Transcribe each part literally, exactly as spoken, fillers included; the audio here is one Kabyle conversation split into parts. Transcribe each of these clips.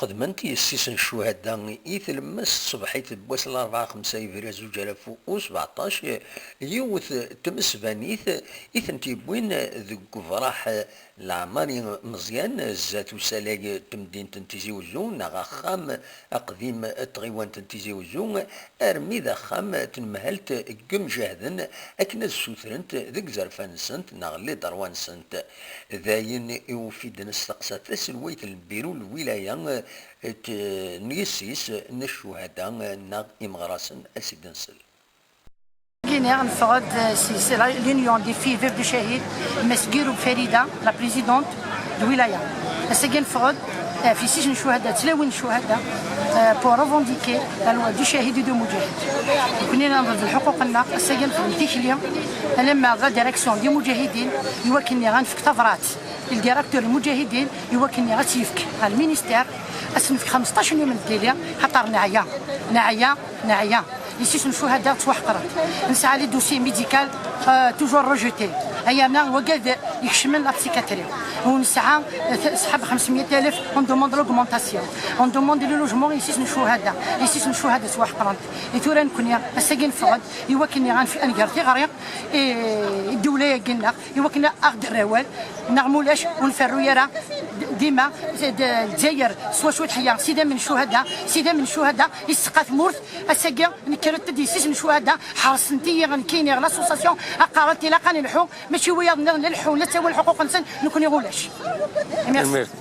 Xedment yessi-s n ccuhada i tlemmast tṣebḥit n wass n larebɛa xemsa yebrir zuǧ alaf u sbeɛṭac, yiwet n tmesbanit i tent-yewwin deg ubraḥ Leɛmari Meẓyan, zdat usalay n temdint n Tizi Uzzu, neɣ axxam aqdim n tɣiwant n Tizi Uzzu, armi d axxam n temhelt n yimjahden, akken ad ssutrent deg izerfan-nsent neɣ les droits-nsent. Dayen i ufi d-nesteqsa taselwayt n lbiru n lwilaya, eh, n yessi-s n ccuhada neɣ imeɣrasen, a s-id-nsel. Gini, neffeɣ-d, eh, si, si la, l'union des filles veuves du cahid, Mass Girou Farida, la présidente de wilaya. Ass-agi neffeɣ-d, eh, ɣef yessi-s n ccuhada, tlawin n ccuhada, eh, pour revendiquer la loi du cahid et du mujahid. Nekni nehḍer d lḥuquq-nneɣ, ass-agi nexdem tikli, alamma d la direction des mujahidin, i wakken ad nefk tabrat i le directeur n lmujahidin, i wakken ad tt-yefk ɣer lministère, ad s-nefk xemseṭṭac n yum n délai, xaṭer neɛya, neɛya, neɛya. Yessi-s n ccuhada ttwaḥeqrent. Nesɛa les dossiers médicaux, euh, toujours rejetés. Ayana wagad yekcmen la psychiatrie. U nesɛa, euh, ṣṣḥab xemsmya alaf, on demande l'augmentation. On demande les logements, yessi-s n ccuhada. Yessi-s n ccuhada ttwaḥeqrent. I tura nekni, ass-agi neffeɣ-d, i wakken ad nef-, ad nger tiɣri, i, i ddewla-agi-nneɣ, i wakken ad aɣ-d-terr awal, neɣ mulac, ur nferru ara d-, dima d-, d-, Lezzayer s wacu tḥeyya, s idammen n ccuhada, s idammen n ccuhada, yesteqqa tmurt, ass-agi nekkret-d yessi-s n ccuhada, ḥeṛsent-iyi nekkini ɣer l'association, qqarent ilaq ad nelḥu, mačči wiyaḍ nniḍen la leḥḥun, la ttawin lḥuquq-nsen, nekkni ulac. Merci. Merci.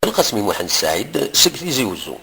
Lqasmi Muḥend Saɛid seg Tizi Uzzu.